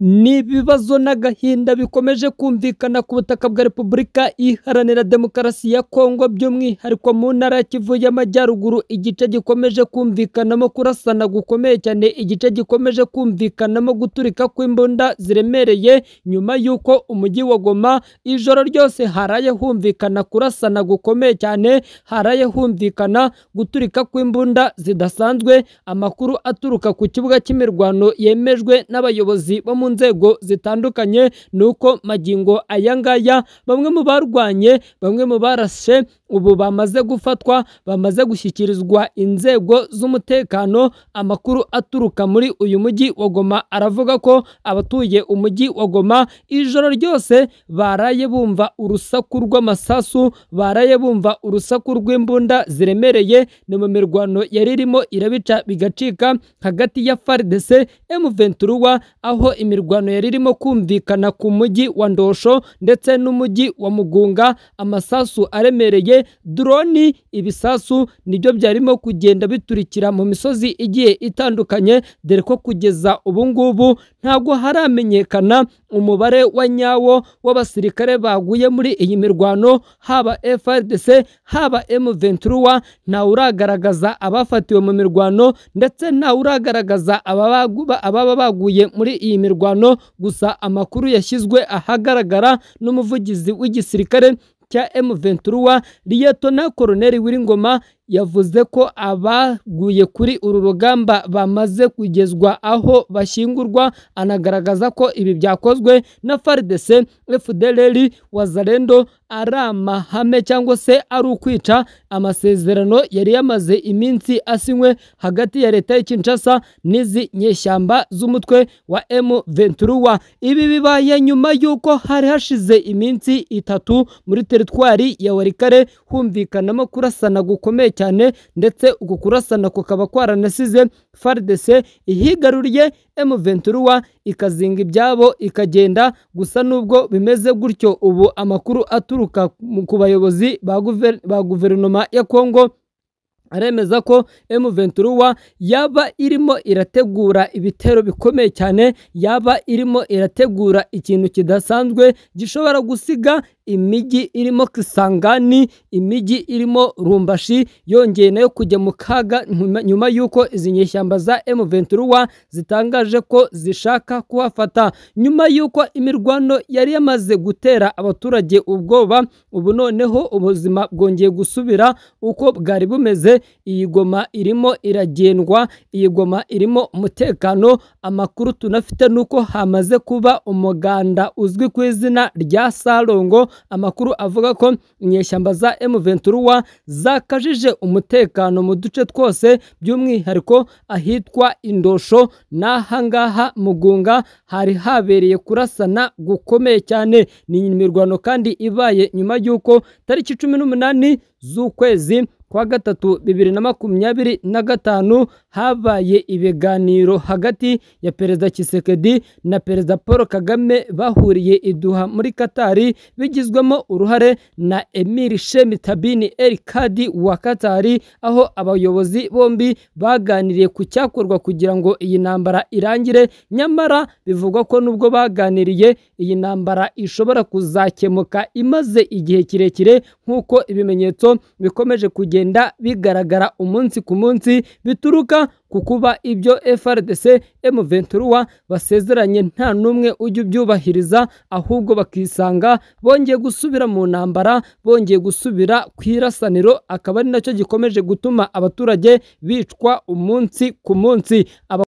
Ni ibibazo n'agahinda bikomeje kumvikana ku butaka bwa Repubulika Iharanira Demokarasi ya Kongo, by'umwihariko mu ntara ya Kivu y'Amajyaruguru, igice gikomeje kumvikanamo kurasana gukomeye cyane, igice gikomeje kumvikanamo guturika kw'imbunda ziremereye, nyuma y'uko umujyi wa Goma ijoro ryose haraye humvikana kurasana gukomeye cyane, haraye humvikana guturika kw'imbunda zidasanzwe. Amakuru aturuka ku kibuga cy'imirwano yemejwe n'abayobozi bo mu nzego zitandukanye ni uko magingo aya ngaya bamwe mu barwanye, bamwe mu barashe ubu bamaze gufatwa, bamaze gushyikirizwa inzego z'umutekano. Amakuru aturuka muri uyu mujyi wa Goma aravuga ko abatuye umujyi wa Goma ijoro ryose baraye bumva urusaku rw'amasasu, baraye bumva urusaku rw'imbunda ziremereye. Ni mu mirwano yari irimo irabica bigacika hagati ya FARDC M23, aho imirwano yari irimo kumvikana ku mujyi wa Ndosho ndetse n'umujyi wa Mugunga. Amasasu aremereye, droni, ibisasu nibyo byarimo kugenda biturikira mu misozi igiye itandukanye, dore ko kugeza ubu ngubu ntabwo haramenyekana umubare wa nyawo w'abasirikare baguye muri iyi mirwano, haba FARDC haba M23. Ntawe uragaragaza abafatiwe mu mirwano ndetse ntawe uragaragaza ababa baguye muri iyi mirwano. Gusa amakuru yashyizwe ahagaragara n'umuvugizi w'igisirikare cya M23 Liyetona Koloneli Wiringoma yavuze ko abaguye kuri uru rugamba bamaze kugezwa aho bashyingurwa, anagaragaza ko ibi byakozwe na FARDC, FDLR, Wazalendo ari amahame cyangwa se ari ukwica amasezerano yari yamaze iminsi asinywe hagati ya leta ya Kinshasa n'izi nyeshyamba z'umutwe wa M23. Ibi bibaye nyuma y'uko hari hashize iminsi itatu muri teritwari ya Walikale humvikanamo kurasana gukomeye cyane, ndetse uku kurasana kukaba kwaranasize FARDC ihigaruriye M23 ikazinga ibyabo ikagenda. Gusa nubwo bimeze gutyo, ubu amakuru aturuka ku bayobozi ba guverinoma ya Kongo aremeza ko M23 yaba irimo irategura ibitero bikomeye cyane, yaba irimo irategura ikintu kidasanzwe gishobora gusiga imijyi irimo Kisangani, imijyi irimo Rumbashi yongeye nayo kujya mu kaga, nyuma y'uko izi nyeshyamba za M23 zitangaje ko zishaka kuhafata. Nyuma y'uko imirwano yari yamaze gutera abaturage ubwoba, ubu noneho ubuzima bwongeye gusubira uko bwari bumeze. Iyi Goma irimo iragendwa, iyi Goma irimo umutekano. Amakuru tunafite nuko hamaze kuba umuganda uzwi ku izina rya Salongo. Amakuru avuga ko inyeshyamba za M23 zakajije umutekano mu duce twose, by'umwihariko ahitwa Indosho n'ahangaha Mugunga hari habereye kurasana gukomeye cyane. Ni imirwano kandi ibaye nyuma y'uko tariki 18 z'ukwezi kwa gatatu 2025 habaye ibiganiro hagati ya Perezida Tshisekedi na Perezida Paul Kagame bahuriye i Doha muri Katari, bigizwemo uruhare na Emir Sheikh Tabini El Kadi wa Katari, aho abayobozi bombi baganiriye ku cyakorwa kugira ngo iyi ntambara irangire. Nyamara bivugwa ko nubwo baganiriye, iyi ntambara ishobora kuzakemuka imaze igihe kirekire, nk'uko ibimenyetso bikomeje kugenda bigaragara umunsi ku munsi, bituruka ku kuba ibyo FARDC M23 basezeranye nta n'umwe ujya ubyubahiriza, ahubwo bakisanga bongeye gusubira mu ntambara, bongeye gusubira ku irasaniro, akaba ari nacyo gikomeje gutuma abaturage bicwa umunsi ku munsi.